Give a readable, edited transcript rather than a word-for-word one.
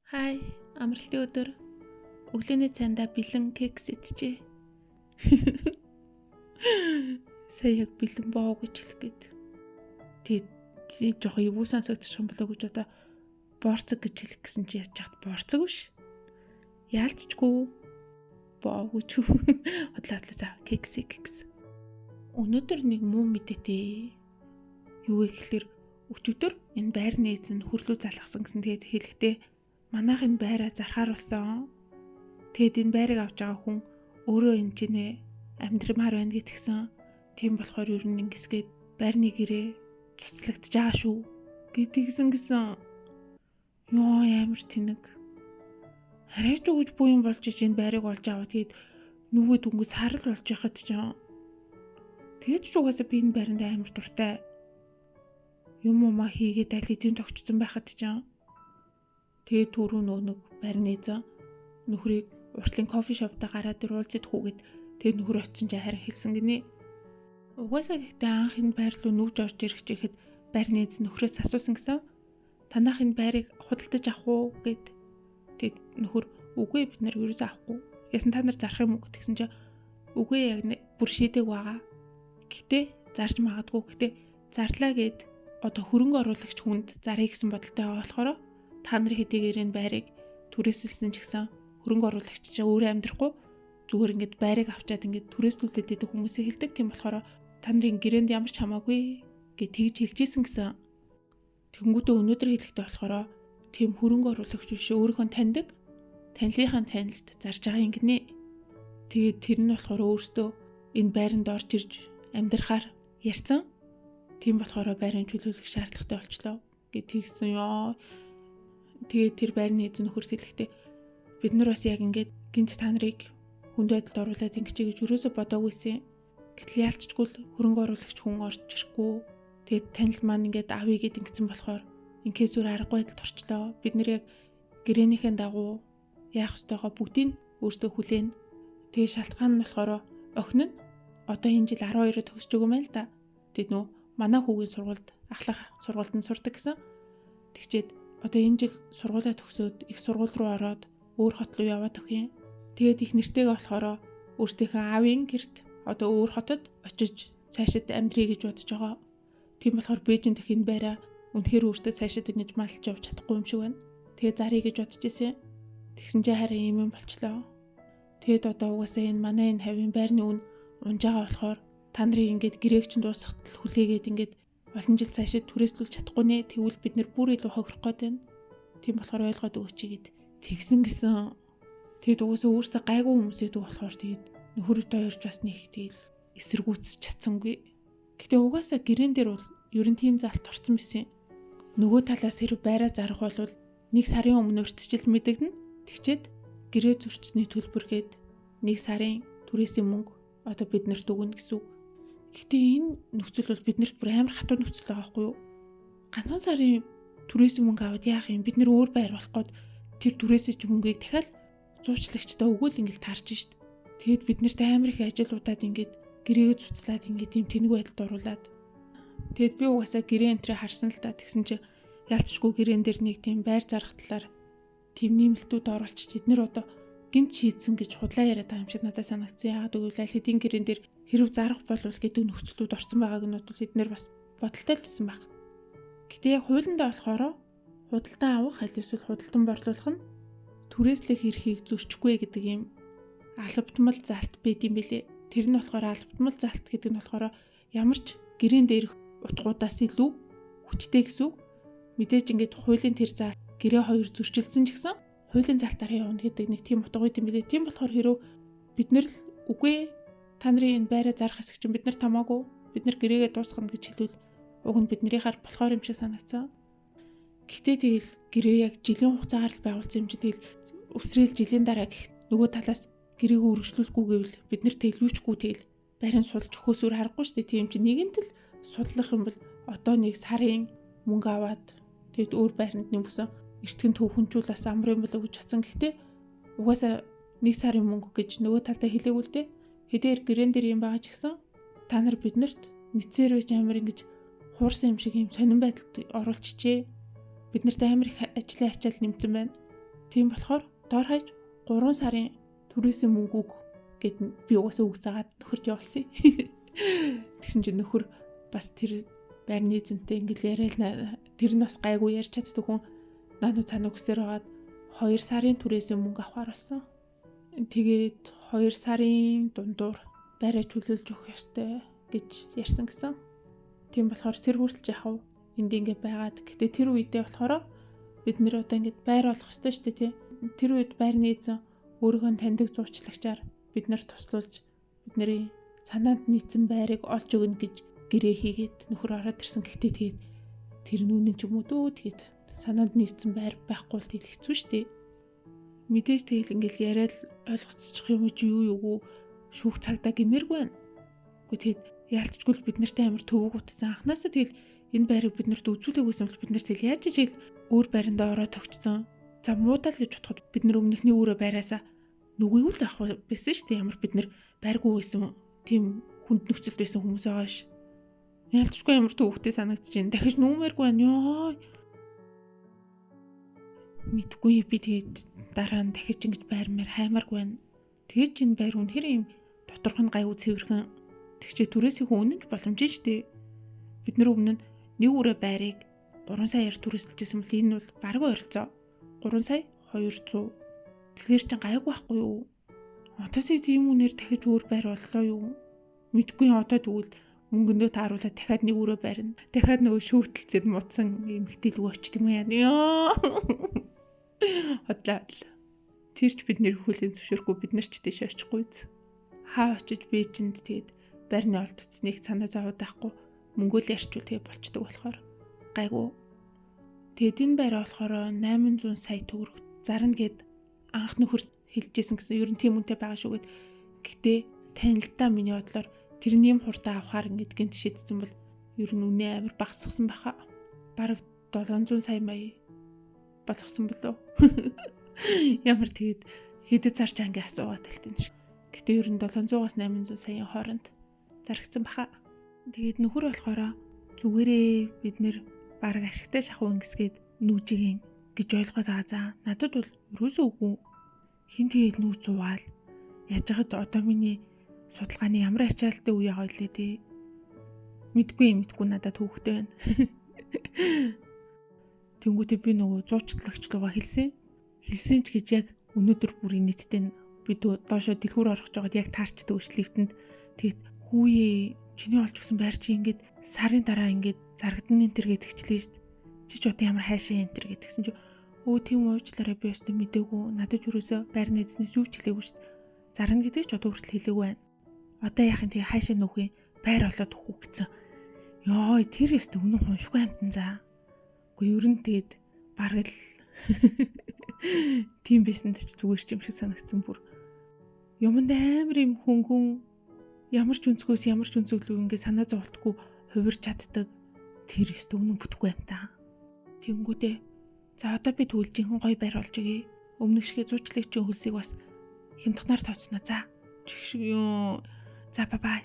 Хай, амралтын өдөр. Өглөөний цайндаа бэлэн кекс идчихье. Сая яг бэлэн боо гэж хэлэх гээд. Тэгээд жоохон эвгүй сонсогдчих юм болоо гэж одоо борцог гэж хэлэх гэсэн чи яаж чад борцог биш. Яалтчгүй боо гэж хотлоо за кекс кекс. Өнөөдөр нэг муу мэдээтэй. Юу вэ гэхэлэр өчигдөр энэ байрны эзэн хөрлөө залгасан гэсэн. Тэгээд хэлэхдээ манайх энэ байраа зархаар болсон. Тэгээд энэ байрыг авч байгаа хүн өөрөө энэ чинээ амьдрмаар байна гэтгсэн. Тийм болохоор ер нь ингэсгээд байрны гэрээ цуцлагдж байгаа шүү гэдгийгсэн гэсэн. Йоо амар тэнэг. Харайч өгж буй юм болж ич энэ байрыг олж аваад тэгээд нүгөө дүнгээ сарал болж яхад ч юм. Тэгээд ч угаасаа би энэ байранд амар дуртай. Юм ума хийгээд аль хэдийн тогтцсон байхад ч юм. Тэгээд түрүү нөө нэг байрны эзэн нөхрийг уртлын кофе шоптой гараад ир уулзаад хүүгээд тэгээд нөхөр очсон чинь харин хэлсэн гинэ. Угаасаа гэхдээ анх энэ байр руу нүүж орж ирэх чихэд байрны эзэн нөхрөөс асуусан гэсэн. Танах энэ байрыг худалдаж авах уу гэд. Тэгээд нөхөр үгүй бид нар ерөөсөө авахгүй. Ясан та нар зарах юм уу гэсэн чинь үгүй яг бүр шийдээг байгаа. Гэтэ зарж магадгүй. Гэтэ зарлаа гэд одоо хөрөнгө оруулагч хүнд зарыг гэсэн бодолтой байгаа болохоор та нар хэдийгээр энэ байрыг түрээсэлсэн ч гэсэн хөрөнгө оруулагч чинь өөрөө амьдрахгүй зүгээр ингээд байрыг авчаад ингээд түрээслүүлээд идэх хүмүүсийг хэлдэг. Тийм болохоор та нарын гэрээнд ямар ч хамаагүй гэж тэгж хэлжсэн гэсэн. Тэнгүүдээ өнөөдөр хэлэхдээ болохоор тийм хөрөнгө оруулагч биш өөрийнхөө таньдаг танилынхаа танилд зарж байгаа юм гинэ. Тэгээд тэр нь болохоор өөртөө энэ байранд орж ирж амьдрахаар ярьсан. Тийм болохоор байрын чөлөөлөх шаардлагатай болчлоо гэж тэгсэн ёо. Тэгээд тэр байрны эзэн нөхөрт хэлэхдээ бид нар бас яг ингээд гинт та нарыг хүнд байдалд оруулаад ингэчээ гэж юусоо бодоагүйсэн. Гэтэл яалтчгүй л хөрөнгө оруулагч хүн орж ирэхгүй. Тэгээд танил маань ингээд авъя гэд ингэсэн болохоор инкээс өөр аргагүй байдалд орчлоо. Бид нэр яг гэрээнийхэн дагуу яах ёстойгоо бүгдийг өөртөө хүлээн. Тэгээд шалтгаан нь болохоор охин нь одоо энэ жил 12-ыг төгсөж байгаа юм байна л да. Тэгээд нөө манай хүүгийн сургуульд ахлах сургуульд нь сурдаг гэсэн. Тэгчээд одоо энэ жил сургуулаа төгсөөд их сургууль руу ороод өөр хот руу яваад өгөх юм. Тэгээд их нэртэйгээ болохоор өөртөөхөө аавын гэрт одоо өөр хотод очиж цаашид амьдрий гэж бодож байгаа. Тийм болохоор Бээжин дэх энэ байраа үнэхээр өөртөө цаашид ингэж малж явж чадахгүй юм шиг байна. Тэгээ зарыг гэж бодож исэн. Тэгсэн чинь харин ийм юм болчлоо. Тэгэд одоо угаасаа энэ манай энэ хавийн байрны үн унж байгаа болохоор та нарыг ингээд гэрээг чинь дуусгахад хүлээгээд ингээд олон жил цаашид түрээслүүлж чадахгүй нэ. Тэгвэл бид нэр бүр илүү хохирох гээд байна. Тийм болохоор ойлгоод өгөөч гэд тэгсэн гэсэн. Тэгэд угаасаа өөртөө гайгүй хүмүүс идэг болохоор тэгээд нөхөртэй хоёрч бас нэг тэгэл эсэргүүцэж чадсангүй. Гэтэ угаасаа гэрээн дээр бол ер нь тийм залт орсон байсан. Нөгөө талаас хэрэг байраа зарах бол нэг сарын өмнө урьдчилж мэдэгдэнэ. Тэгчээд гэрээ зөрчсөний төлбөргээд нэг сарын түрээсийн мөнгө одоо бид нарт өгнө гэсэн үг. Гэтэ энэ нөхцөл бол биднэрт бүр амар хатуу нөхцөл байгаа байхгүй юу? Ганцхан сарын түрээсийн мөнгө аваад яах юм? Бид нэр өөр байр болох гээд тэр түрээсийн мөнгийг дахиад зуучлагчдаа өгөөл ингээл таарч шít. Тэгэд биднэрт амар их ажил удаад ингээд гэрээгээ цуцлаад ингээд тийм тэнэг байдалд оруулаад. Тэгэд би угаасаа гэрээ энтрээ харсан л та. Тэгсэн чи ялцчгүй гэрээн дээр нэг тийм байр зарах талаар тийм нэмэлтүүд оруулчих. Эднэр одоо гинт шийдсэн гэж худлаа яриад байгаа юм шиг надад санагдсан. Яагаад гэвэл аль хэдийн гэрээн дээр хэрв зарах болвол гэдэг нөхцлүүд орсон байгааг нь бол эднэр бас бодолтой л байсан баг. Гэтэ яг хуулиндаа болохоор худалдан авах аль эсвэл худалдан борлуулах нь түрээслэх эрхийг зөрчихгүй гэдэг юм албадмал залт байд юм билээ. Тэр нь болохоор албадмал залт гэдэг нь болохоор ямар ч гэрээн дээрх утгуудаас илүү хүчтэй гэсэн үг. Мэдээж ингээд хуулийн тэр залт гэрээ хоёр зөрчилдсөн ч гэсэн хуулийн залтаар явна гэдэг нэг тийм утга байд юм билээ. Тийм болохоор хэрв бид нар л үгүй та нарын энэ байраа зарах хэсэг чинь бид нар тамаагүй бид нар гэрээгээ дуусгана гэж хэлвэл уг нь биднийхаар болохоор юм шиг санагдсан. Гэтэ тэгэл гэрээ яг жилийн хугацаагаар л байгуулсан юм чинь тэгэл өсрөөл жилийн дараа гэх нөгөө талаас гэрээгээ өргөжлүүлэхгүй гэвэл бид нар тэглүүчгүй тэгэл байрын сулж өхөөс өөр харахгүй шүү дээ. Тийм чинь нэгэнт л судлах юм бол одоо нэг сарын мөнгө аваад тэгэд өөр байранд нэмсэн эртгэн төвхөнчүүл бас амар юм болоо гэж бодсон. Гэхдээ угаасаа нэг сарын мөнгө гэж нөгөө талдаа хэлээгүй л дээ. Хэдийгээр гэрээн дээр юм байгаа ч гэсэн та нар биднэрт мэдсээр байж амар ингэж хуурсан юм шиг юм сонин байдалд оруулчихжээ. Биднэрт амар их ажлын ачаал нэмсэн байна. Тийм болохоор дор хаяж 3 сарын түрээсийн мөнгө өг гэд би угаасаа үг заагаад нөхөрт явуулсан. Тэгсэн чинь нөхөр бас тэр байрны эзэнтэй ингээл яриад тэр нь бас гайгүй ярьж чаддаг хүн наа цаана өгсөөр хагаад 2 сарын түрээсийн мөнгө авахар болсон. Тэгээд 2 сарын дундуур байраа чөлөөлж өгөх ёстой гэж ярьсан гэсэн. Тийм болохоор тэр хүртэл яхав энд ингэ байгаад. Гэтэ тэр үедээ болохоор бид нэр одоо ингэж байр олох ёстой шүү дээ тий. Тэр үед байрны эзэн өөрийнхөө таньдаг зуучлагчаар бид нар туслуулж бидний санаанд нийцсэн байрыг олж өгнө гэж гэрээ хийгээд нөхөр ороод ирсэн. Гэхдээ тэгээд тэр нүнэн ч юм уу дөө тэгээд санаанд нийцсэн байр байхгүй л тэгэл хэцүү шүү дээ. Мэдээж тэгэл ингээл яриад ойлгоцчих юм чи юу юугүй шүүх цагдаа гэмээргүй байна. Үгүй тэгээд яалтчгүй л бид нартай амар төвөг утсан. Анхнаасаа тэгэл энэ байрыг бид нарт үзүүлээгүйсэн бол бид нар тэгэл яаж ижил өөр байрандаа ороод тогтсон. За муудал гэж бодоход бид нар өмнөхний өөрөө байраасаа нүгийгүү л авах байсан шүү дээ. Ямар бид нар байргүй байсан тийм хүнд нөхцөлд байсан хүмүүс байгаа ш. Ялцчгүй ямар төвөгтэй санагдаж байна. Дахиж нүүмээргүй байна ёо. Мэдгүй би тэгээд дараа нь дахиж ингэж байрмаар хаймааргүй байна. Тэгээд ч энэ байр үнэхэр юм доторх нь гайгүй цэвэрхэн тэгчээ түрээсийн үнэн ч боломж шүү дээ. Бид нар өмнө нь нэг үрээ байрыг 3 саяар түрээсэлжсэн бол энэ бол бараг ойролцоо 3 сая 200. Тэгэхээр чин гайгүй байхгүй юу? Одоо тийм үнээр дахиж өөр байр боллоо юу? Мэдгүй одоо тэгвэл мөнгөндөө тааруулаад дахиад нэг өрөө барина. Дахиад нөгөө шүүтэлцэд муудсан эмэгтэй лүү очт юм яа. Ёо. Хотлаа. Тэр ч бид нэр хүлээн зөвшөөрөхгүй бид нар ч тийш очихгүй биз. Хаа очиж Бээжинд тэгээд байрны олдцсныг санаа зовоод байхгүй мөнгөө л ярьчвал тэгээ болчдөг болохоор гайгүй. Тэгээд энэ байр болохоор 800 сая төгрөг зарна гэд анх нөхөр хэлжсэн гэсэн. Ер нь тийм үнэтэй байгаа шүү гэд. Гэтэ танилтаа миний бодлоор тэрний юм хурдан авахар ингээд гинт шийдсэн бол ер нь үнэ амар багасгасан байхаа. Бараг 700 сая мая болгосон болов. Ямар тэгээд хэдэд цар чангийн асуугаад тэлтэн шиг. Гэтэ ер нь 700-аас 800 саяын хооронд зарагдсан баха. Тэгээд нөхөр болохоор зүгээрээ бид нэр бараг ашигтай шахуу ингэсгээд нүүжигэн гэж ойлгоод байгаа. За надад бол ерөөсөө үгүй. Хин тэгээд нүүц суугаал. Яаж хахад одоо миний судалгааны ямар ачаалттай үе байгаа илээ тий. Мэдгүй надад хүүхдэв байна. Тэнгүүтээ би нөгөө зуучлагч руугаа хэлсэн. Хэлсэн ч гэж яг өнөөдөр бүр нийтдээ би доошо дэлгүүр орох жоод яг таарчдаг ш лифтэнд. Тэгээд хүүе чиний олж өгсөн байр чи ингээд сарын дараа ингээд зарагдан энэ төр гэдэгчлээ ш. Чи ч одоо ямар хайшаа энэ төр гэдгсэн чи өө тийм уучлаарай би өстө мдээгүй. Надад юусоо байрны эзнээс юу ч хэлээгүй ш. Зарна гэдэг ч одоо хүртэл хэлээгүй байна. Одоо яах юм тэгээ хайшаа нөхөө байр олоод өгөх үү гэсэн. Йоо тэр өстө үнэн хуншгүй амтан за. Үгүй ер нь тэгээд бараг л тийм байсан ч зүгээр ч юм шиг санагдсан бүр. Юмд амар юм хөнгөн ямар ч өнцгөөс ямар ч өнцөглөө ингээ санаа зовлтгүй хувирч чаддаг тэр өстө үнэн бүтэхгүй амтаа. Тэнгүүтээ за одоо би тэгвэл жинхэнэ гоё байр олж өгье. Өмнөх шигээ зуучлагчийн хөлсийг бас хямдхнаар тооцно. За чих шиг ёо. За бай бай.